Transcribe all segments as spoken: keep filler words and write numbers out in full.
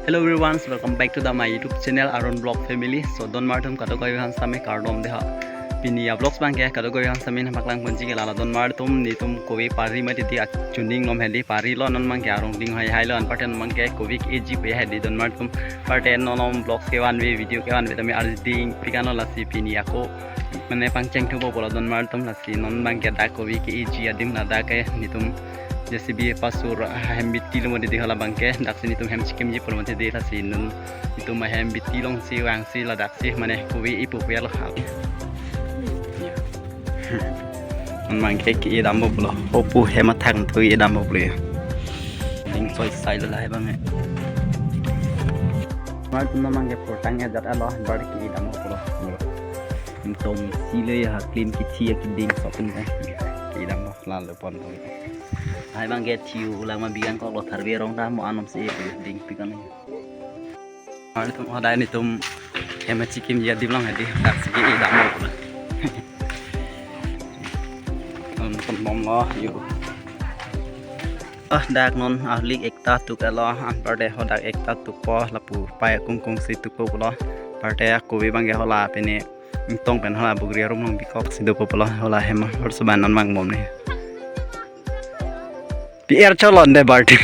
Hello everyone, welcome back to the my YouTube channel Aaron Vlog Family. So donmar atum kadokave aphan sitame kardom dei ha. Pini a-vlogs abangke kadokave aphan sitame nangpaklang ponji ke lalo donmar atum, netum kove pari mati dei, achuning lom hedi, parilo, non abangke arong ding hai hai lo, anparta non abangke kove ke-eji pe hedi donmar atum. Anparta non lom vlogs kevanve, video kevanve tame ardi ding pik an lo, lasi pini ako mane pangcheng thupo pulo donmar atum, lasi non abangke dak kove ke-eji adim ladak ke netum J C B pasur ahem bitilo mati dei, hala abangke daksi netum hem chekimji pulo mati dei, lasi non netum ahem biti alongsi vangsi ladaksi mane kove e-pu pu lo. Non abangke ke-e dampo pulo. Opu hem athak thu e dampo pulo ya. Ding soi sai lo lahai abang e. Mar tu non abangke portang e jat alo, bar ke-e dampo pulo. Ingtong si le ya, klim kithi ya, kiding sopin e. Ke-e dampo lalo pon. Lahai abangke thiu ulang ma bigang kok lo, tharve arong ta mo anom si e ding pik an. Mar atum hodai netum hem chekimji adim along hedi, daksi ke-e dampo. Non pon bom lo yo. Ah, dak non ahlik ekta tuk alo, anparta hodak ekta tukpo, lapu pai kung kung si tukpo pulo. Anparta kove abangke hala pine ingtong pen hala bugri arum along bikok si dopo pulo, hala hem arso abang non vangbom ne. Pi er cholon dei barting.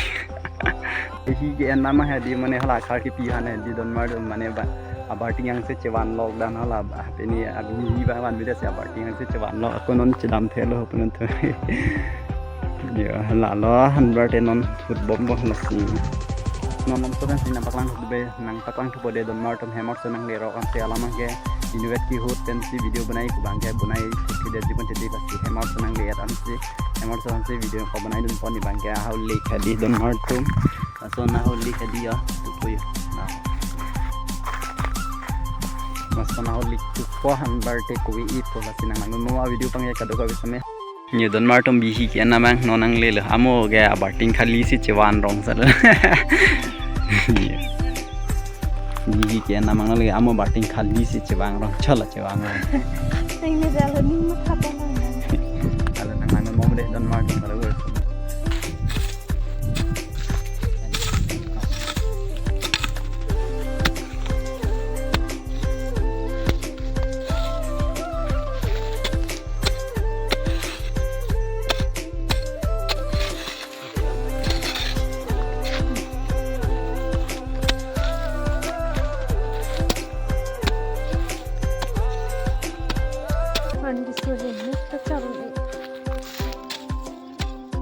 Hi ke-en nama hedi mane hala akhar kepi aphan hedi donmar atum, mane ba abarting angse chevan lok dan hala ba pini abi hi ba van bida si abarting angse chevan lok, ako non chedam thelo punon thu. Yo, lalo anparta non football bo lasi. Non non so kan si nangpaklang thupo dei, nangpaklang thupo dei donmar atum, hem arso nangle rok ansi alam abangke inutvet kehut pensi video bonai ke abangke bonai thudet ji pon tedi, lasi hem arso nangle et ansi. Hem arso ansi video ko bonai dun pon, ne abangke ahau lik hedi donmar atum. Lason ahau lik hedi ya, tukpo ya. Nah. Lason ahau lik tukpo, anparta kove e-pu, lasi nang nang mo video abangke kadokave sitame. Yo donmar atum, bihi ke-en abang non nangle lo. Amo ke abarting khali si chevan rong salo. Bihi ke-en abang nangle, amo barting khali si chevan rong, chala chevan rong. Teng ne jalo ni matha pa nang. Alo nang nang mo dei donmar atum, alo.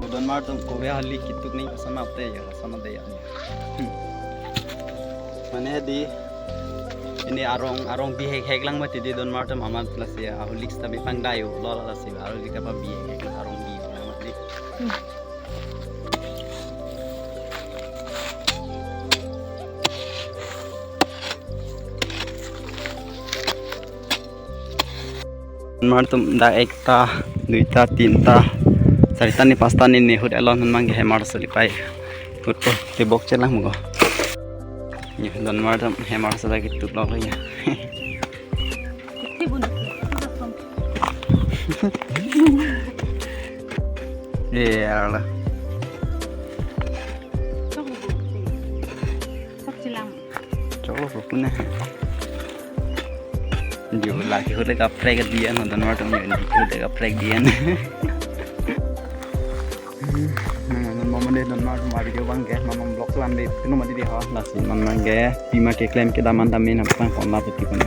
Donmar atum, kove ahali kituk ni asana te ya, asana de ya. Hmm. Mane dei, pini arong, arong bihek hek lang mati dei donmar atum, amat lasi ahau lik sitame pangdai lo, lasi ahau lik apa bihek hek lang, arong bi lang mati dei. Hmm. Mar atum, dak ekta, duita, tinta, charita ne pasta ne ne ahut alo, non abangke hem arso lipai. Ahut po tebok chelang mo ko. Ya, donmar atum hem arso lagi tuklok lagi ya. Iya lah. Sok chelang. Cholo ko kuna. Jo lagi ahut le kaprek diya, non donmar atum, jo lagi ahut le kaprek diya. Nang nang mo mane donmar atum, video abangke, mama vlog lan dei, kenu mati dei ha. Lasi non abangke pima keklem kedam an tame nangpang pon la peti pon.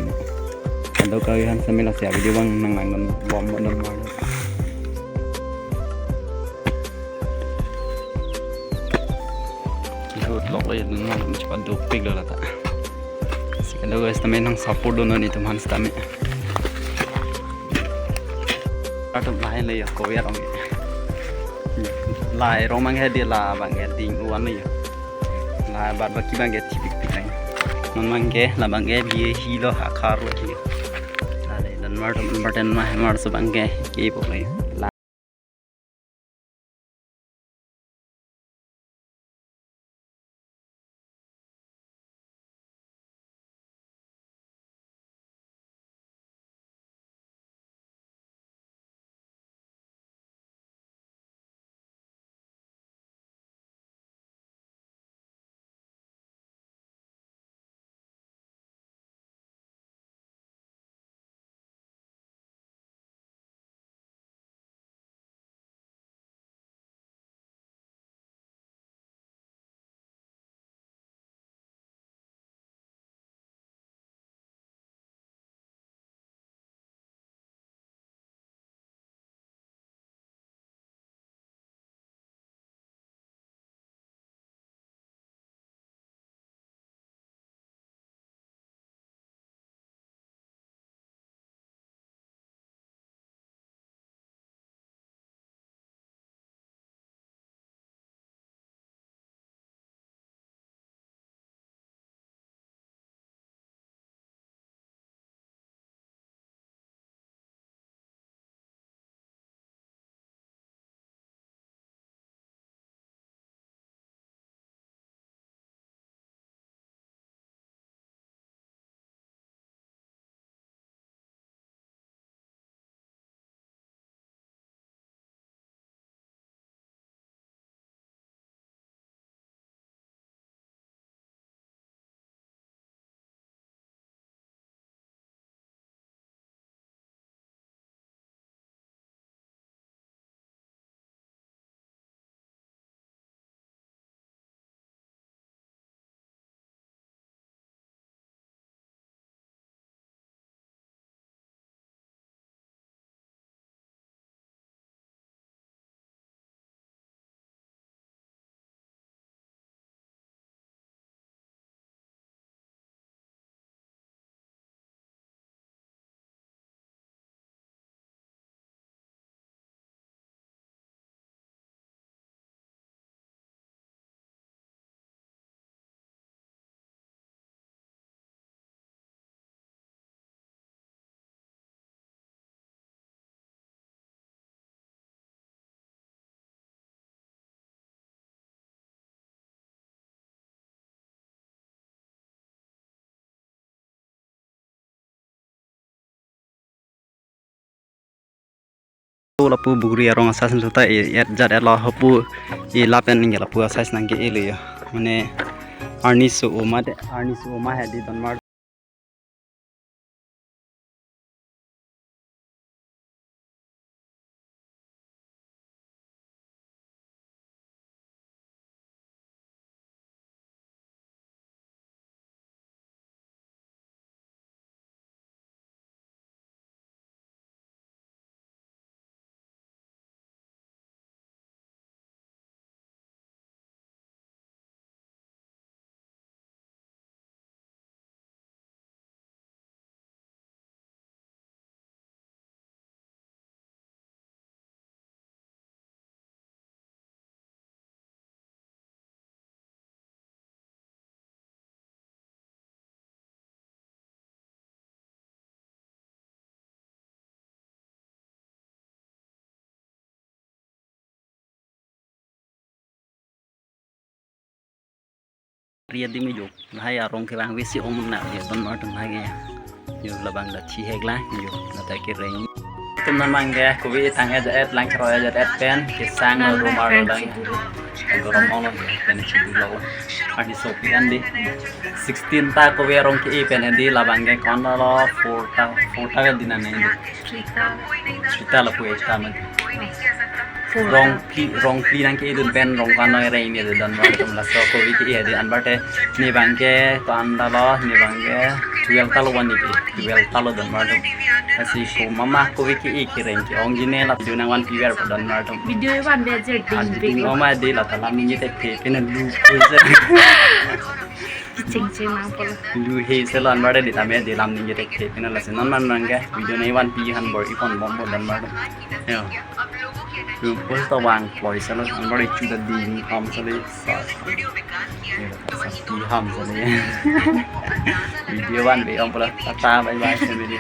Kadokave aphan sitame lasi video abang nang nang bom donmar atum. Ahut lok le donmar atum, cepat dopik lo lata. Si kadokave sitame nang support dun non netum aphan sitame. Atum lahai le ya, kove arong. Lahai arong abangke dei, la abangke ding uan le ya. La bad baki abangke thipik pik lang. Non abangke, la abangke biye hi lo, akhar lo hi. La le donmar atum, anparta ma hem arso abangke ke-e po le. La Lapu bugri arong a-size seta e-et jat et lo, hapu e lapen ningke lapu a-size nangke-e lo yo. Mane arni so oma de, arni so oma hedi donmar. Ria di mi juk. Lahai arong ke bang visi ong na ya donmar atum lake. Yo labang ta thi hek la yo la ta kereng. Atum non bang ke kove tang-et jat et, lang kro-et jat et pen kesang lo, rumar lo lang. Gorom ong lo pen chidu lo. Arni so pi an di. Sixteen ta kove arong ke-e pen hedi labang ke kon lo four ta, four ta ke di nang di. Three ta. Three ta lapu ek ta ma. Four ta. Rong phli, rong phli nangke-edun pen rong ko-an lo ereng ni donmar atum, laso kove ke-e hedi anpar te ne bang ke ko-an ta lo, ne bang ke twelve ta lo van ni ke, twelve ta lo donmar atum. Lasi ko mama kove ke-e kereng ke-ong ji ne la video nangvanpi ver po donmar atum. Video vanpi ver. Ah, ding ding lo ma di la ta lam ningje thekthe pen lu ko se. Ching ching nang polo. Lu he se lo anpar te di tame di lam ningje thekthe pen, lasi non man bang ke video nangvanpi han bor-i pon bom po donmar atum. Yo. Yo, pul to vang poi salo, ang bari chuda ding ham sali sa. Yo, sa ti ham sali. Video vanpi ong pula. Tata, bye bye, family.